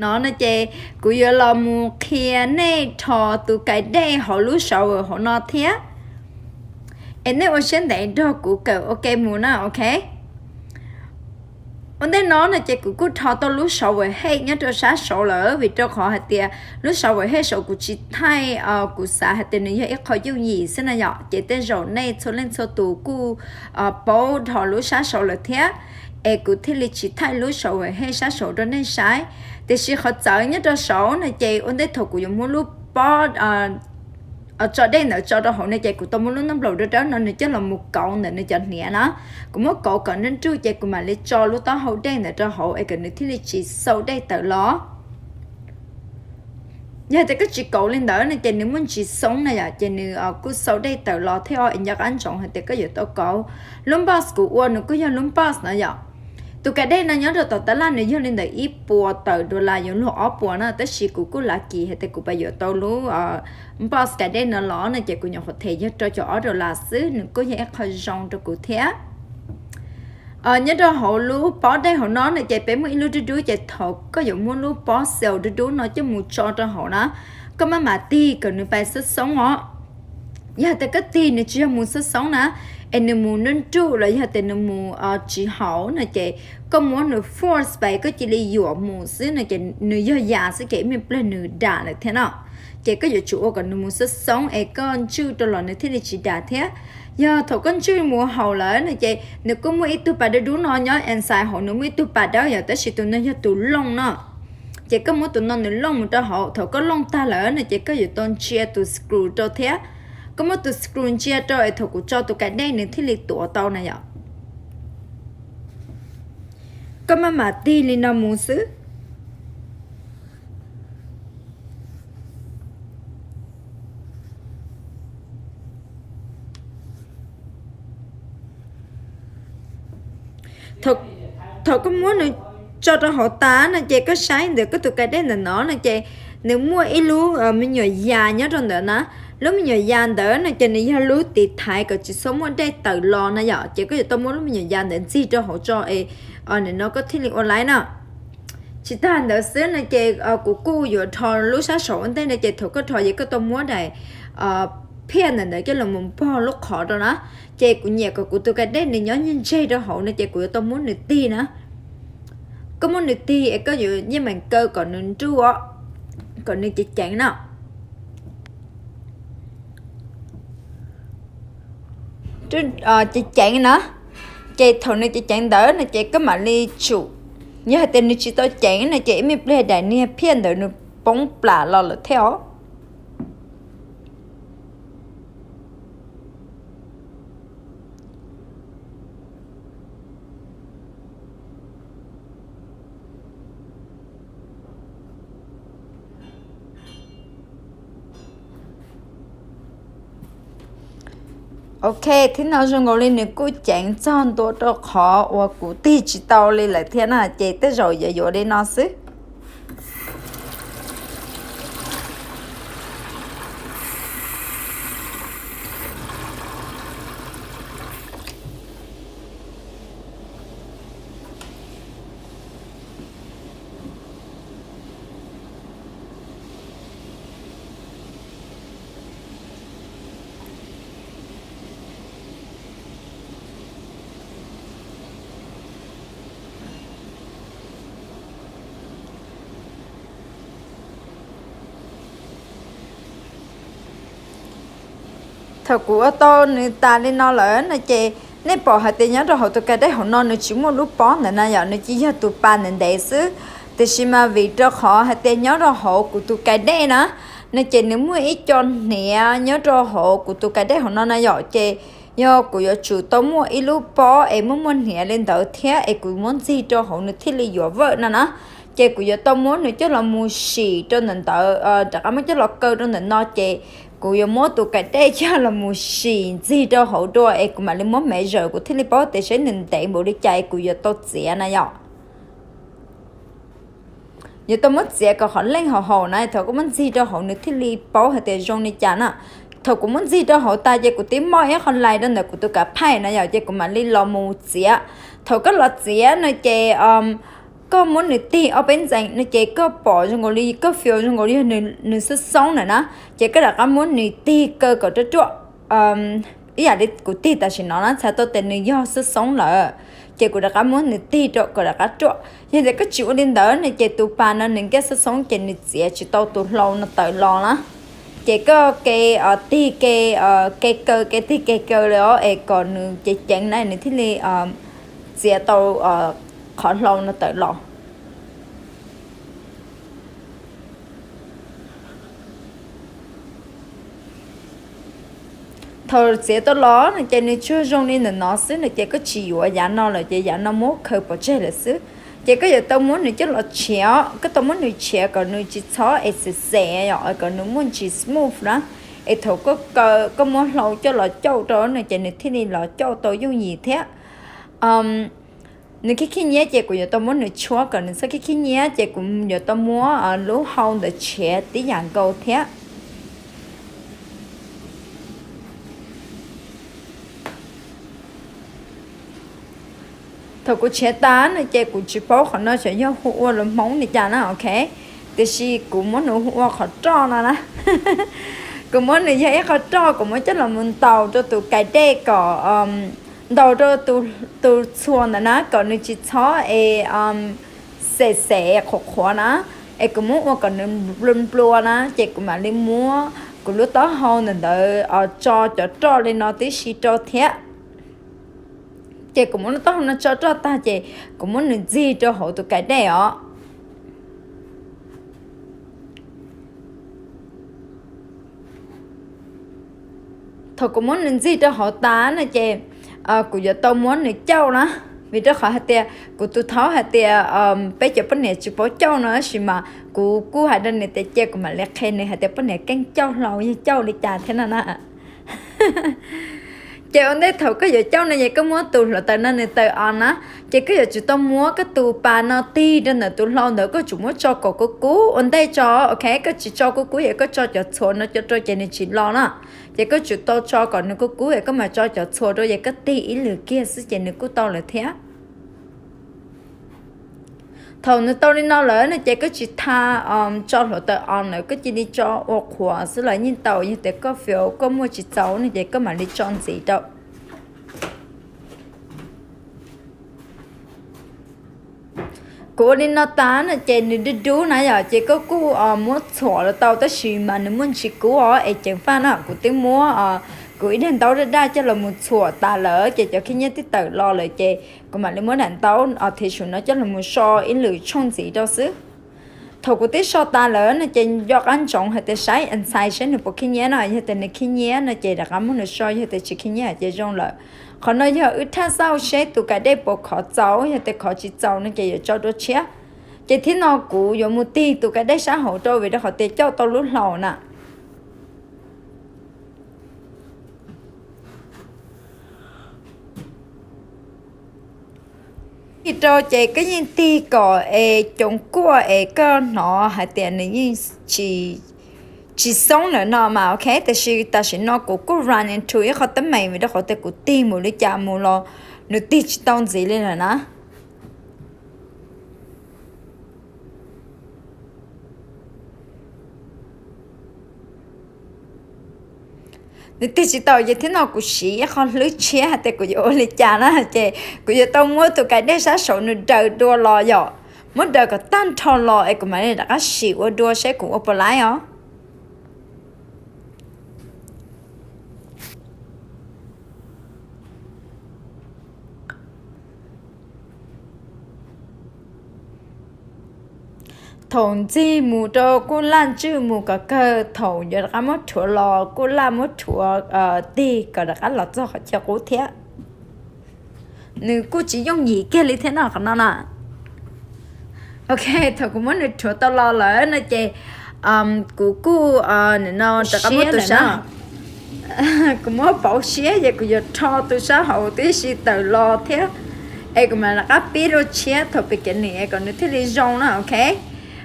No no ces kuv yuav los mus qhia nej rho tus kais dej hauv lub shower hauv no thiab. Es nej ua siab ntev nrog kuv kawm ua ke mus na, ok? Ua ntej no no ces kuv kuj rho tau lub shower head nyob rau sab saud lawm, vim rau qhov hais tias lub shower head saud kuv tsis thaij, kuv xav hais tias nws yog ib qho yooj yim xwb na yom, ces tej zaum nej txhua leej txhua tus kuj paub rho lub sab saud lawm thiab, es kuv thiaj li tsis thaij lub shower head sab saud rau nej saib. Tiam sis qhov txawv nyob rau saud no ces ua ntej thaum kuv yuav muab lub pob tso dej ntawd tso rau hauv no ces kuv tau muab lub nplooj nplaum dawb dawb no nws coj los mus kauv ntawm nws cov hniav na. Kuv muab kauv kom nruj nruj ces kuv mam li tso lub taub hau dej ntawd rau hauv es kom nws thiaj li tsis xau dej tawm los. Yog tias koj tsis kauv li ntawd no ces nws muaj ntsis xoob na yom, ces nws kuj xau dej tawm los thiab os, es nco qab ntsoov hais tias koj yuav tau kauv. Lub box kuv ua nws kuj yog lub box no yom. Tus kais dej no nyob rau tom tab laj nws yog li ntawm ib puas tawm dollar yuav luag ob puas na, tab sis kuv kuj lav kis hais tias kuv pab yuav tau lub box kais dej no los no ces kuv nyuam qhuav them yog rau caum ob dollar xwb, nws kuj yog ib qho zoo rau kuv thiab. Nyob rau hauv lub pob dej hauv no no ces peb muaj ib lub dub dub, ces thaum koj yuav muab lub pob xaus dub dub no coj mus tso rau hauv na, koj maj mam tig kom nws pais xoob xoob os. Yog tias koj tig nws tsis yog mus xoob xoob na, es nws mus nruj nruj los yog tias nws mus tsis haum no ces koj muab nws force pais, koj cia li yuam mus xwb no ces nws yog yas xwb ces ib me pliag nws dam lawm thiab no. Ces koj yuav tsum ua kom nws mus xoob xoob es koj ntswj rau los nws thiaj li tsis dam thiab. Yog thaum koj ntswj mus haum lawm no ces nws kuj muaj ib tug pas dub dub no nyob inside hauv, nws muaj ib tug pas dawb yom, tab sis tus no yog tus looj no. Ces koj muab tus no nws looj mus rau hauv, thaum koj looj tag lawm no ces koj yuav tau ntsia tus screw rau thiab. Koj muab tus screw ntsia rau es thaum kuv tso tus kais dej nws thiaj li tuav tau na yom. Koj maj mam tig li no mus xwb. Thaum koj muab nws tso rau hauv tas no ces koj saib ntawm koj tus kais dej ntawm no no ces nws muaj ib lub me nyuam yas nyob rau ntawd na. Lub me nyuam yas ntawd no ces nws yog lub tiv thaiv kom tsis txhob muaj dej tawm los na yom, ces koj yuav tau muab lub me nyuam yas ntawd ntxig rau hauv tso es nim no koj thiaj li ua laib na. Tsis tag ntawd xwb no ces kuv kuj yuav rho lub sab saum ua ntej no ces thaum koj rho ces koj tau muab daim phiaj ntawm ntawd coj los mus npog lub qhov rau na. Ces kuv nyiam kom kuv tus kais dej nws nyob ntseg ntseg rau hauv no ces kuv yuav tau muab nws tig na. Koj muab nws tig es koj yuav yeej meem kaw kom nws nruj, kom nws ceev ceev na. Ceev ceev na. Ces thaum nws ceev ceev ntawd no ces koj mam li tsum. Yog hais tias nws tsis tau ceev no ces ib me pliag daim niag phiaj ntawd nws poob plam los lawm thiab os. Ok, thib no zoo nkaus li nws kuj ceev txog ntua rau qhov uas kuv tig tsis tau li lawm thiab na, ces tej zaum yuav yuav li no xwb. Thaum kuv ua tau nws tas li no lawm no ces nej pom hais tias nyob rau hauv tus kais dej hauv no nws tsis muaj lub pob ntawd na yom, nws cia yog tus pas ntev ntev xwb. Tiam sis mas vim rau qhov hais tias nyob rau hauv kuv tus kais dej na, no ces nws muaj ib co hniav nyob rau hauv kuv tus kais dej hauv no na yom, ces yog kuv yuav tsum tau muaj ib lub pob es muaj muaj hniav li ntawd thiab es kuv muab ntxig rau hauv nws thiaj li yuav vawm no na. Ces kuv yuav tau muab nws coj los mus sim rau ntawm ntawd, rov qab muab coj los kaw rau ntawm no ces kuv yuav muab tus kais dej coj los mus sim ntxig rau hauv dua es kuv mam li muab mev zawm kuv thiaj li paub tias saib nws ntev npaum li cas es kuv yuav tau txiav na yom. Yuav tau muab txiav kom qhov leej hauv hauv na, thaum koj muab ntxig rau hauv nws thiaj li paub hais tias zoo li cas na. Thaum kuv muab ntxig rau hauv tas ces kuv twb muaj ib qho lais rau ntawm kuv tus kav phaim na yom, ces kuv mam li los mus txiav. Thaum koj los txiav no ces Koj muab nws tig ob peb ntxees no ces koj pom zoo nkaus li, koj feel zoo nkaus li yog nws xoob xoob lawm na, ces koj rov qab muab nws tig kaw kom ruaj ruaj. Ib yam li kuv tig tam sim no na, txhais tau tias nws yog xoob xoob lawm, ces kuv rov qab muab nws tig rau kom rov qab ruaj. Yog tias koj tsis ua li ntawd no ces tus pas no nws nkaj xoob xoob ces nws txiav tsis tau tus hlau no tawm los na. Ces koj ke tig ke, ke kaw ke tig ke kaw li os, es kom nws ceev ceev na nws thiaj li txiav tau qhov hlau no tawm los. Thaum txiav tau los no ces nws tsuas zoo li ntawm no xwb no ces koj tsis yuav yav no lawm ces yav no muab khaws pov tseg lawm xwb. Ces koj yuav tau muab nws coj los tshiav, koj tau muab nws tshiav kom nws tsis txhob es xem xem, kom nws muaj ntsis smooth na. Es thaum koj kaw, koj muab hlau coj los cauj rau no ces nws thiaj li los cauj tau yooj yim thiab. Nws khib khib nyiab ces kuv yuav tau muab nws tshuab kom nws txhob khib khib nyiab ces kuv yuav tau muab lub hau ntawd tshiav tib yam nkaus thiab. Thaum kuv tshiav tas no ces kuv tsis paub qhov no xyov yog hu ua lus Hmoob li cas na, ok. Tiam sis kuv muab nws hu ua qhov roj no na. Kuv muab nws yog ib qho roj, kuv muab coj los mus ntaus rau tus kais dej kom, ntaus rau tus txhuas ntawd na kom nws tsis txhob es xem xem qhuav qhuav na, es kuv muab ua kom nws nplua nplua na ces kuv mam li muab kuv lub taub hau ntawm ntawd tso cov roj li no tib si rau thiab. Ces kuv muab lub taub hau no tso roj tag ces kuv muab nws ntxig rau hauv tus kais dej os. Thaum kuv muab nws ntxig rau hauv tas no ces kuv yuav tau muab nws cauj na, vim rau qhov hais tias kuv tus thaub hais tias peb cov poj niam tsis paub cauj no tab sis mas kuv kuj hais rau nws tias cia kuv mam li qhia nws hais tias poj niam keej cauj hlau yog cauj li cas thiab no na. Ces ua ntej thaum koj yuav cauj no ces koj muab tus hluav taws no nws taws os na, ces koj yuav tsum tau muab koj tus pas no tig rau ntawm tus hlau ntawd, koj tsum muab tso kom kub kub ua ntej tso, ok, koj tsis tso kub kub es koj tso cov txhuas no cov rau ces nws tsis los na. Ces koj tsum tau tso kom nws kub kub es koj mam tso cov txhuas rau es koj tig ib lwm kiag xwb ces nws kuj tau lawm thiab. Thaum nws tau li no lawm no ces koj tsis tas tso hluav taws os lawm, koj cia li tso ua qhuav xwb los yeej tau, yog tias koj feel koj muaj tsis txaus no ces koj mam li tso ntxiv rau. Kuv ua li no tas no ces nws dub dub na yom, ces koj kuj muab txhuam los tau tab sis mas nws muaj ntsis kub os es ceev faj na. Kuv twb muab kuv ib daim ntaub daj daj coj los mus txhuam tas lawm ces cov khib nyiab twb tawm los lawm ces kuv mam li muab daim ntaub tissue no coj los mus so ib lwm tshooj ntxiv rau xwb. Thaum kuv twb so tas lawm no ces nco qab ntsoov hais tias saib ntxhais saib nws puas khib nyiab na, yog tias nws khib nyiab no ces rov qab muab nws so, yog tias tsis khib nyiab ces zoo lawm. Qhov no yog wb thaj xauj seb tus kais dej puas khov txaus, yog tias khov tsis txaus no ces yuav tso dua tshiab. Ces thib no kuv yuav mus tig tus kais dej sab hauv rau vim rau qhov tias cauj tau lub hlau na. Tig rau ces koj yeej tig kom es coov kuaj es koj hnov hais tias nws yeej tsis xoob lawm no mas ok, tiam sis tam sim no kuv kuj run into ib qho teeb meem vim rau qhov tias kuv tig mus li cas mus los nws tig tsis tau ntxiv li lawm na. Nws tig tsis tau ces thib no kuv siv ib qho hlwb tshiab hais tias kuv yuav ua li cas na, ces kuv yuav tau muab tus kais dej sab saud nws daws dua los yom, muab daws kom tag nrho los es kuv mam li rov qab sim ua dua seb kuv ua puas laib os. Thaum ntxig mus rau kuj laj ntswj mus kom kawg, thaum yuav rov qab muab rhuav los kuj laj muab rhuav tig kom rov qab los txog qhov chaw qub thiab. Nws kuj tsis yooj yim kiag li thiab no qhov no na. Ok, thaum kuv muab nws rhuav tau los lawm no ces kuv kuj no rov qab muab tus sab, kuv muab pauv siab ces kuv yuav rho tus sab hauv tib si tawm los thiab, es kuv mam rov qab pib dua tshiab thaum pem kev nim es kom nws thiaj li zoo na, ok.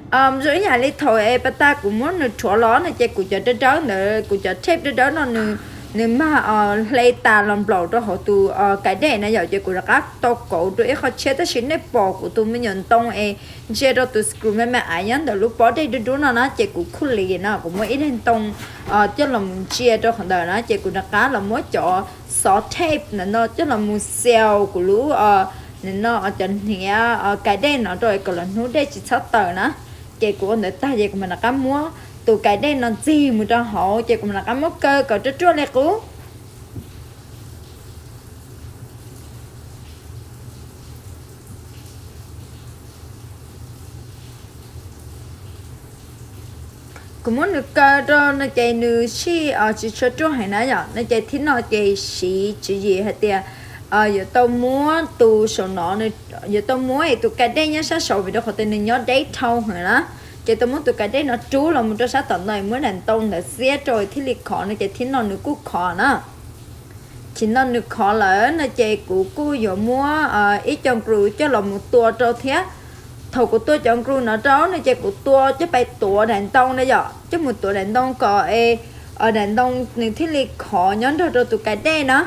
Zoo ib yam li thaum es pas tas kuv muab nws rhuav los no ces kuv cov dawb dawb ntawd, kuv cov tape dawb dawb no nws nws mag hle tas los nplaum rau hauv tus kais dej na yom, ces kuv rov qab tau kauv rau ib qho tshiab, tab sis nej pom kuv tus me nyuam ntoo es ntsia rau tus screw me me ais nyob ntawm lub pob dej dub dub no na, ces kuv khuj li na, kuv muab ib daim ntoo coj los mus ntsia rau qhov ntawd na, ces kuv rov qab los muab cov xov tape ntawm no coj los mus xaus kuv lub no cov hniav kais dej no rau es kom los hnub dej tsis txhob tawm na. Ces kuv ua ntawd tag ces kuv mam rov qab muab tus kais dej no ntxig mus rau hauv, ces kuv mam rov qab muab kaw kom ruaj ruaj li qub. Kuv muab nws kaw rau no ces nws sij tsis tshua ruaj heev na yom, no ces thib no ces siv tswv yim hais tias yuav tau muab tus saum no, yuav tau muab tus kais dej nyob sab saud vim rau qhov tias nws nyob deb dhau heev na. Ces tau muab tus kais dej no rub los mus rau sab tom no, muab daim ntoo ntawd xiab rau thiaj li khov no ces thib no nws kuj khov na. Thib no nws khov lawm no ces kuv kuj yuav muab ib co screw coj los mus tua rau thiab. Thaum kuv tua cov screw no rau no ces kuv tua coj pais tuav daim ntoo na yom, coj mus tuav daim ntoo kom es daim ntoo nws thiaj li khov nyob nrog rau tus kais dej na.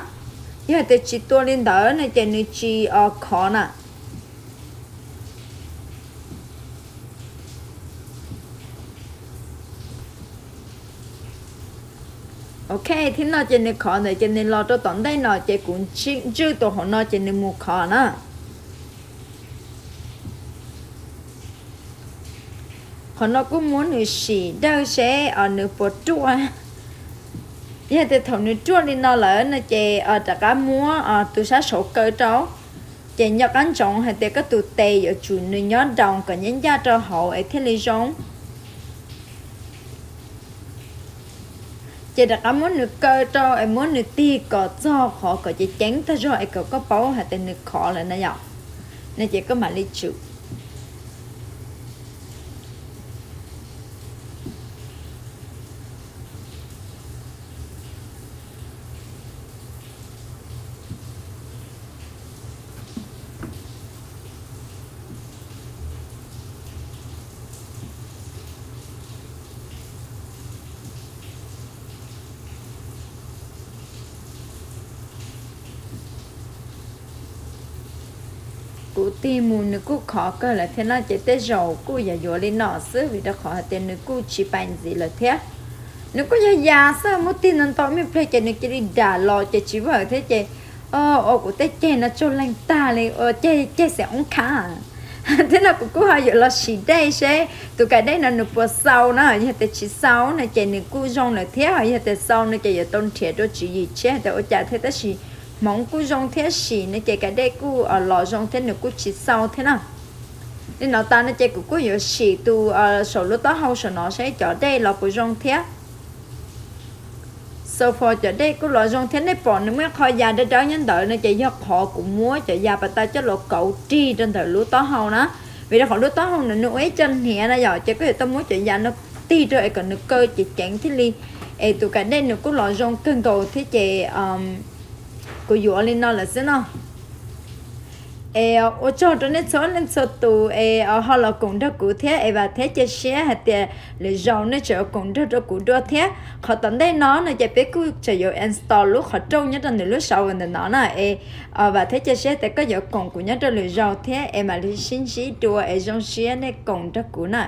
Yog hais tias tsis tua li ntawd no ces nws tsis khov na. Ok, thib no ces nws khov ntawd ces nws los rau tom ntej no ces kuv ntswj tus hauv no ces nws mus khov na. Qhov no kuj muab nws sim dawj seb nws puas ruaj. Yog tias thaum nws ruaj li no lawm no ces rov qab muab tus sab saud kaw rau, ces nco qab ntsoov hais tias koj tus tes yuav tsum nws nyob down kom ncaj ncaj rau hauv es thiaj li zoo. Ces rov qab muab nws kaw rau es muab nws tig kom txog qhov kom ceev ceev tag zog es kom koj paub hais tias nws khov lawm na yom, no ces koj mam li tsum. Kuv tig mus nws kuj khov kawg lawm thiab no ces tej zaum kuj yuav yuav li no xwb vim rau qhov hais tias nws kuj tsis pais ntxiv lawm thiab. Nws kuj yog ya xwb, muab tig ntau ntau me pliag ces nws cia li dam los ces tsis vam thiab ces ua kuv tej ceg no tsaug leeg tag li, ua ceg ceg xeem oob khab. Thiab no kuv kuj ho yuav los sim dej seb tus kais dej no nws puas xau na, yog tias tsis xau no ces nws kuj zoo lawm thiab, yog tias xau no ces yuav tau nrhiav rau tswv yim tshiab hais tias ua cas thiab, tab sis hmoov kuj zoo thiab sim no ces kais dej kuj los zoo thiab nws kuj tsis xau thiab na. Li no tas no ces kuv kuj yuav sim tus saum lub taub hau saum no seb cov dej los puas zoo thiab. So far cov dej kuj los zoo thiab, nej pom nws muaj ib qho ya dawb dawb nyob ntawd no ces yog qhov kuv muab cov ya pas tas coj los kauv rig rau ntawm lub taub hau na. Vim rau qhov lub taub hau no nws ua ib co hniav na yom, ces koj yuav tau muab cov ya no tig rau es kom nws kaw ceev ceev thiaj li es tus kais dej nws kuj los zoo kawg nkaus thiab ces kuv yuav li no lawm xwb no. Es ua tsaug rau nej txhua leej txhua tus es ho los koom nrog kuv thiab es vam thiab cia siab hais tias lwm zaus nej tseem yuav koom nrog rau kuv dua thiab. Qhov tom ntej no no ces peb kuj tseem yuav install lub qhov rooj nyob rau ntawm lub shower ntawm no na es vam thiab cia siab tias koj yuav koom kuv nyob rau lwm zaus thiab es mam li sib ntsib dua es zoo siab nej koom nrog kuv na.